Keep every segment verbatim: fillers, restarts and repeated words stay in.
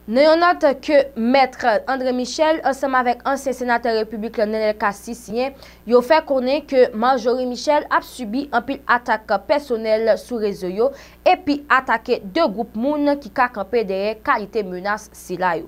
Nan yon nòt ke Mèt André Michel ansanm avèk ansyen senatè repiblik la Nenel Cassy siyen, yo fè konnen ke Marjorie Michel ap sibi anpil atak pèsonèl sou rezo yo epi atake de gwoup moun ki ka kanpe dèyè kalite menas sila yo.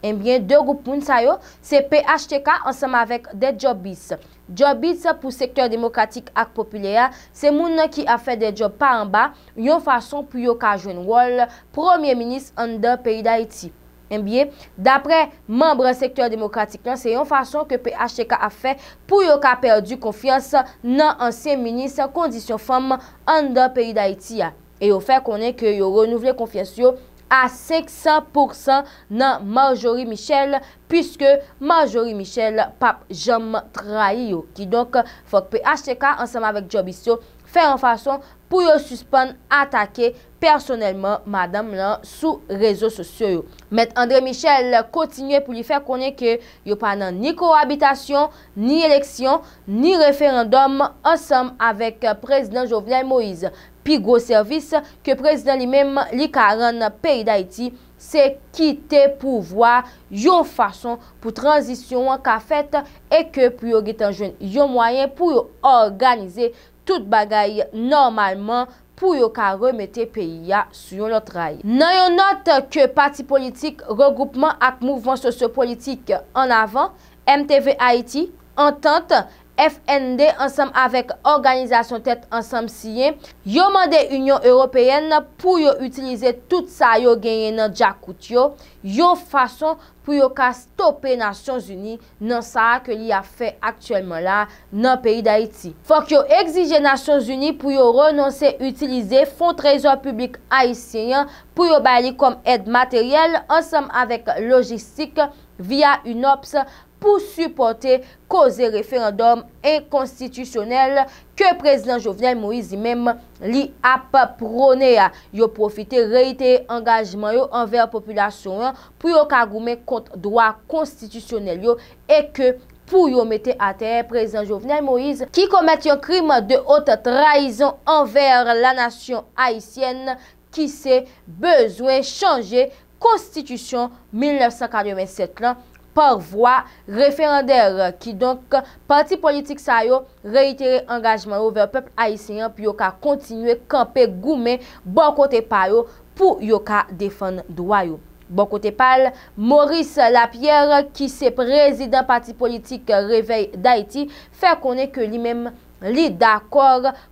Ebyen, de gwoup moun sa yo, se P H T K ansanm avèk de djòbis. Djòbis pou sektè demokratik ak popilè a, se moun ki ap fè de djòb pa anba, yon fason pou yo ka jwenn wòl premye minis anndan peyi Dayiti. Ebyen, daprè manm sektè demokratik lan, se yon fason ke P H T K ap fè pou yo ka pèdi konfyans nan ansyen minis kondisyon fanm anndan peyi Dayiti a. E yo fè konnen ke yo renouvle konfyans yo a senk san pousan nan Marjorie Michel, piske Marjorie Michel p ap janm trayi yo. Kidonk, fòk P H T K ansanm avèk djòbis yo fè yon fason pou yo sispann atake pèsonèlman madanm lan sou rezo sosyo yo. Mèt André Michel kontinye pou li fè konnen ke yo pa nan ni kowabitasyon, ni eleksyon, ni referandòm ansanm avèk prezidan Jovenel Moïse. Pi gwo sèvis ke prezidan li menm li ka rann peyi Dayiti, se kite pouvwa yon fason pou tranzisyon an ka fèt e ke pou yo gentan jwenn yon mwayen pou yo òganize tout bagay nòmalman pou yo ka remete peyi a sou yon lòt ray. Nan yon nòt ke pati politik Regwoupman ak Mouvman Sosyo-Politik Ann Avan, M T V Ayiti, Antant, F N D ansanm avèk òganizasyon Tèt Ansanm siyen, yo mande Inyon Ewopeyèn pou yo itilize tout sa yo genyen nan djakout yo, yon fason pou yo ka stope Nasyonzini nan sa a ke li ap fè aktyèlman la nan peyi Dayiti. Fòk yo egzije Nasyonzini pou yo renonse itilize fon trezò piblik ayisyen an pou yo bay li kòm èd materyèl ansanm avèk lojistik via UNOPS pou sipòte koze referandòm enkonstitisyonèl ke prezidan Jovenel Moïse li menm li ap pwone a. Yo pwofite reyitere angajman yo anvè popilasyon an pou yo ka goumen kont dwa konstitisyonèl yo e ke pou yo mete atè prezidan Jovenel Moïse ki komèt yon krim de haute trahison anvè la nation haïtienne ki se bezwen chanje konstitisyon mil nèf san katrevennsèt lan pa vwa referandè. Kidonk, pati politik sa yo reyitere angajman yo vè pèp ayisyen an pou yo ka kontinye kanpe goumen bò kote pa yo pou yo ka defann dwa yo. Bò kote pa l, Maurice Lapierre, ki se prezidan pati politik Revèy Dayiti, fè konnen ke li menm li dakò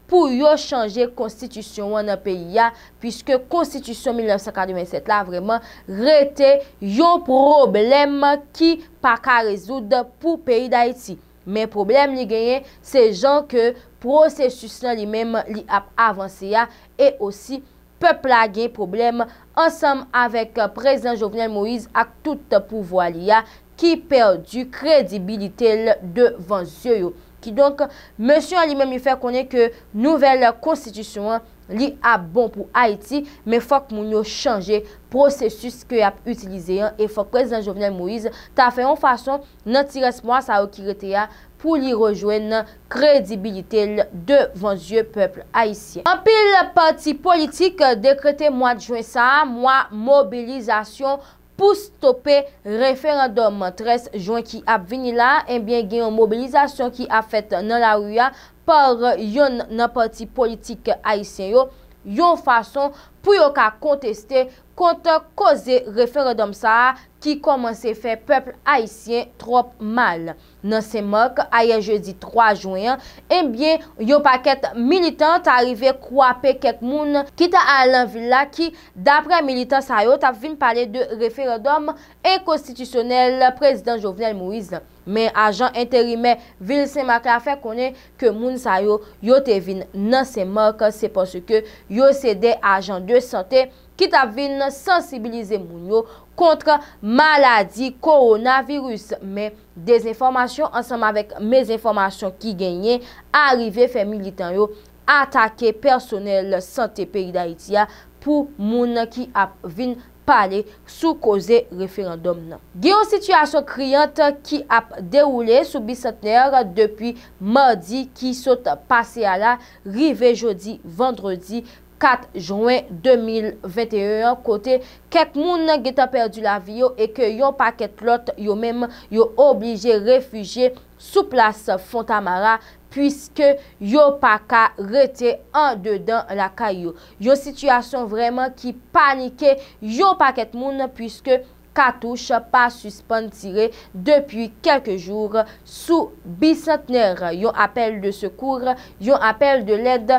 pou yo chanje konstitisyon an nan peyi a, piske konstitisyon mil nèf san katrevennsèt la vrèman rete yon pwoblèm ki pa ka rezoud pou peyi Dayiti. Men pwoblèm li genyen, se jan ke pwosesis lan li menm li ap avanse a, e osi pèp la gen pwoblèm ansanm avèk prezidan Jovenel Moïse ak tout pouvwa li a ki pèdi kredibilite l devan zye yo. Kidonk, mesye an li menm li fè konnen ke nouvèl konstitisyon an li ap bon pou Ayiti, men fòk moun yo chanje pwosesis ke y ap itilize an e fòk prezidan Jovenel Moïse ta fè yon fason nan ti rès mwa sa yo ki rete a pou li rejwenn kredibilite l devan zye pèp ayisyen. Anpil pati politik dekrete mwa jen sa a mwa mobilizasyon pou stope referandòm trèz jen ki ap vini la. Ebyen, gen yon mobilizasyon ki ap fèt nan lari a pa yonn nan pati politik ayisyen yo, yon fason pou yo ka konteste kont koze referandòm sa a ki kòmanse fè pèp ayisyen twòp mal. Nan Sen Mak, ayè jedi twa jen an, ebyen, yon pakèt militan ta rive kwape kèk moun ki ta al nan vil la ki, daprè militan sa yo, t ap vin pale de referandòm enkonstitisyonèl prezidan Jovenel Moïse lan. Men ajan enterimè vil Sen Mak la fè konnen ke moun sa yo, yo te vin nan Sen Mak, se paske yo se de ajan de sante ki t ap vin sansibilize moun yo kont maladi kowonaviris. Men dezenfòmasyon ansanm avèk mezenfòmasyon ki genyen arive fè militan yo atake pèsonèl sante peyi Dayiti a pou moun ki ap vin pale sou koze referandòm nan. Gen yon sitiyasyon kriyant ki ap dewoule sou Bisantnè depi madi ki sot pase a la rive jodi vandredi kat jen de mil venteyen an, kote kèk moun gentan pèdi lavi yo e ke yon pakèt lòt yo menm yo oblije refijye sou plas Fontamara, piske yo pa ka rete andedan lakay yo. Yon sitiyasyon vrèman ki panike yon pakèt moun, piske katouch pa sispann tire depi kèlke jou sou Bisantnè. Yon apèl de sekou, yon apèl de lèd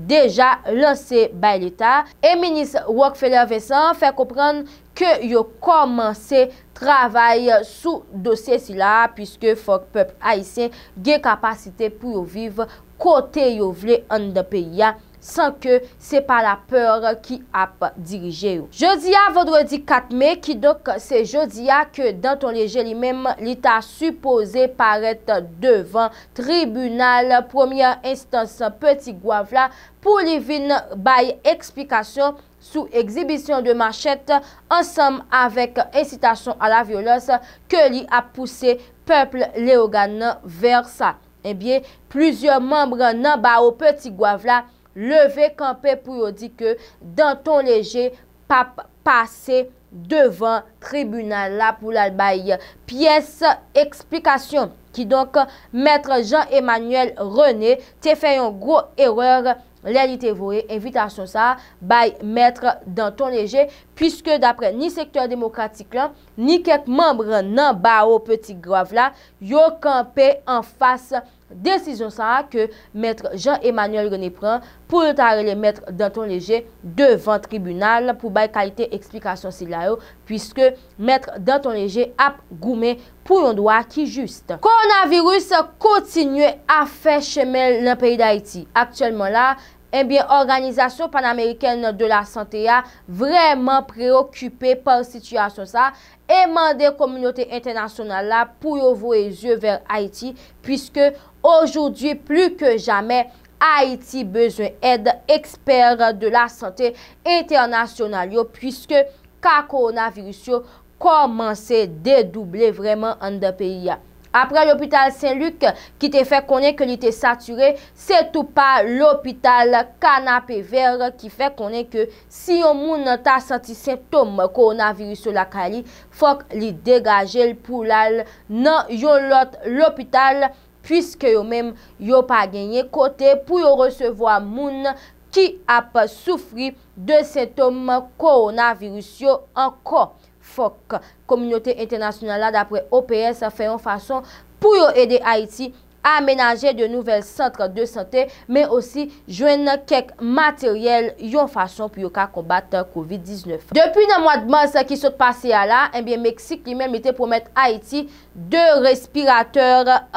deja lanse bay Leta. E minis Rockfeller Vincent fè konprann ke yo kòmanse travay sou dosye sila, piske fòk pèp ayisyen gen kapasite pou yo viv kote yo vle anndan peyi a, san ke se pa lapè ki ap dirije yo. Jodi a, vandredi kat me, kidonk se jodi a ke Danton Léger li menm, li ta sipoze parèt devan tribinal premyè enstans Petit Goâve la pou li vin bay eksplikasyon sou egzibisyon de machèt ansanm avèk ensitasyon a la vyolans ke li ap pouse pèp Leyogàn nan vè sa. Ebyen, plizyè manm nan bawo Petit Goâve la leve kanpe pou yo di ke Danton Léger p ap pase devan tribinal la pou l al bay pyès eksplikasyon. Kidonk, mèt Jean Emmanuel René te fè yon gwo erè lè li te voye envitasyon sa a bay mèt Danton Léger, piske daprè ni sektè demokratik lan, ni kèk manm nan bawo Petit Goâve la, yo kanpe anfas desizyon sa a ke mèt Jean Emmanuel René pran pou l ta rele mèt Danton Léger devan tribinal pou bay kalite eksplikasyon sila yo, piske mèt Danton Léger ap goumen pou yon dwa ki jis. Kowonaviris kontinye ap fè chemen l nan peyi Dayiti. Aktyèlman la, ebyen, Òganizasyon Panamerikèn de la Sante a vrèman preyokipe pa sitiyasyon sa a e mande kominote entènasyonal la pou yo voye zye vè Ayiti, puiske aujourd'hui plus que jamais, Ayiti bezwen èd ekspè de la sante entènasyonal yo, puiske ka kowonaviris yo kòmanse dedouble vrèman anndan peyi a. Aprè lopital Sen Lik ki te fè konnen ke li te satire, se tou pa lopital Kanapevè ki fè konnen ke si yon moun ta santi sentòm kowonaviris yo lakay li, fòk li degaje l pou l al nan yon lòt lopital, puiske yo menm yo pa genyen kote pou yo resevwa moun ki ap soufri de sentòm kowonaviris yo ankò. Fòk kominote entènasyonal la, daprè O P S, fè yon fason pou yo ede Ayiti amenaje de nouvèl sant de sante, men osi jwenn kèk materyèl yon fason pou yo ka konbat kovid diznèf. Depi nan mwa mas ki sot pase a la, ebyen, Meksik li menm li te pwomèt Ayiti de respiratè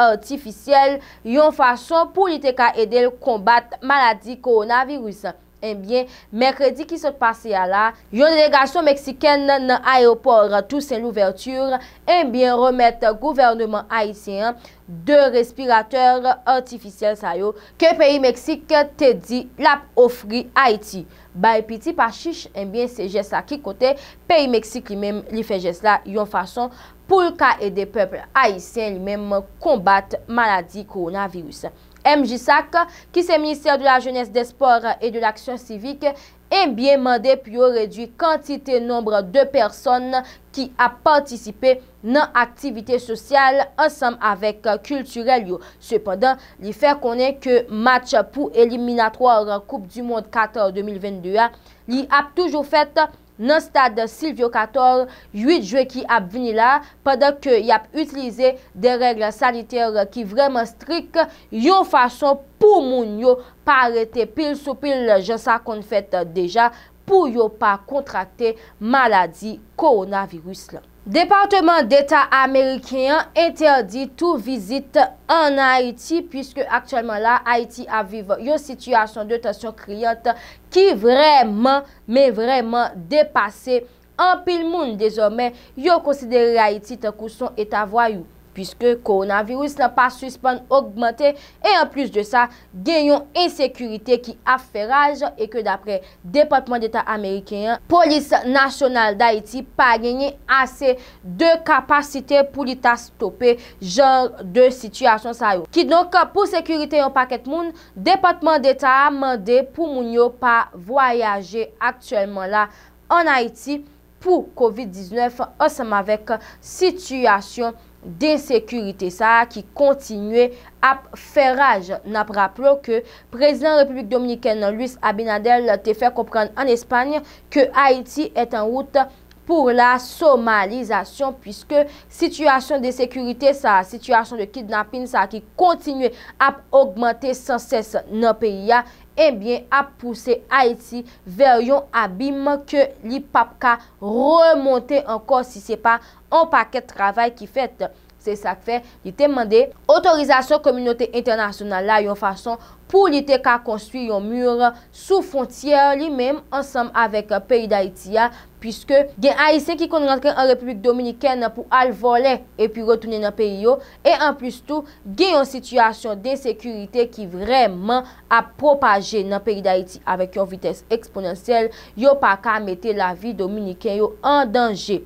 atifisyèl yon fason pou li te ka ede l konbat maladi kowonaviris. Ebyen, mèkredi ki sot pase a la, yon delegasyon meksikèn nan ayewopò Toussaint Louverture, ebyen, remèt gouvènman ayisyen an de respiratè atifisyèl sa yo ke peyi Meksik te di l ap ofri Ayiti. Bay piti pa chich, ebyen, se jès la ki konte. Peyi Meksik li menm, li fè jès la yon fason pou l ka ede pèp ayisyen li menm konbat maladi kowonaviris. M J S A C, ki se Ministère de la Jeunesse, des Sports et de l'Action Civique, ebyen, mande pou yo redui kantite nonb de pèsòn ki ap patisipe nan aktivite sosyal ansanm avèk kiltirèl yo. Sepandan, li fè konnen ke match pou eliminatwa Koup di Mond Katar de mil vennde a, li ap toujou fèt nan stad Sylvio Cator, uit jen ki ap vini la, pandan ke y ap itilize de règ sanitè ki vrèman strik, yon fason pou moun yo pa rete pil sou pil, jan sa konn fèt deja, pou yo pa kontrakte maladi kowonaviris lan. Depatman Deta ameriken an entèdi tou vizit ann Ayiti, puiske aktyèlman la, Ayiti ap viv yon sitiyasyon de tansyon kriyant ki vrèman, men vrèman depase. Anpil moun, dezòmè, yo konsidere Ayiti tankou s on eta vwayou. Piske kowonaviris lan pa sispann ogmante, e anplis de sa, gen yon ensekirite ki ap fè raj, e ke daprè Depatman Deta ameriken an, Polis Nasyonal Dayiti pa genyen ase de kapasite pou li ta stope jan de sitiyasyon sa yo. Kidonk, pou sekirite yon pakèt moun, Depatman Deta a mande pou moun yo pa vwayaje aktyèlman la ann Ayiti pou kovid diznèf, ansanm avèk sitiyasyon densekirite sa a ki kontinye ap fè raj. N ap raple w ke prezidan Repiblik Dominikèn nan, Luis Abinader, te fè konprann ann Espay ke Ayiti est en route pour la somalisation, piske sitiyasyon densekirite sa a, sitiyasyon de kidnapin sa a ki kontinye ap ogmante san sès nan peyi a, ebyen, ap pouse Ayiti vè yon abim ke li p ap ka remonte ankò si se pa yon pakèt travay ki fèt. Se sa k fè li te mande otorizasyon kominote entènasyonal la yon fason pou li te ka konstwi yon mi sou fwontyè li menm ansanm avèk peyi Dayiti a, piske gen Ayisyen ki konn rantre an Repiblik Dominikèn pou al vòlè epi retounen nan peyi yo, e anplis tou, gen yon sitiyasyon densekirite ki vrèman ap pwopaje nan peyi Dayiti avèk yon vitès eksponansyèl, yo pa ka mete lavi Dominiken yo an danje.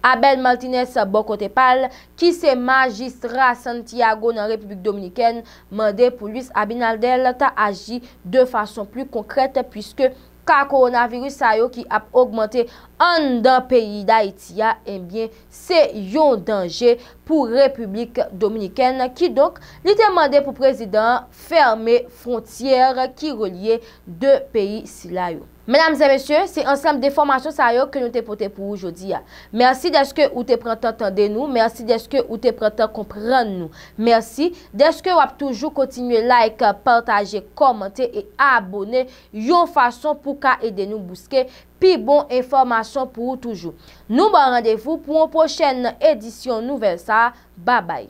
Abel Martinez, bò kote pa l, ki se majistra Santiago nan Repiblik Dominikèn, mande pou Luis Abinader ta aji de fason pli konkrèt, piske ka kowonaviris sa yo ki ap ogmante anndan peyi Dayiti a, ebyen, se yon danje pou Repiblik Dominikèn. Kidonk, li te mande pou prezidan an fèmen fwontyè ki relye de peyi sila yo. Medam e mesye, se ansanm de enfòmasyon sa yo ke nou te pote pou ou jodi a. Mèsi dèske ou te pran tan tande nou, mèsi dèske ou te pran tan konprann nou. Mèsi dèske w ap toujou kontinye like, pataje, kòmante e abone yon fason pou ka ede nou bouske pi bon enfòmasyon pou ou toujou. Nou ba w randevou pou yon pwochèn edisyon nouvèl sa a. Babay.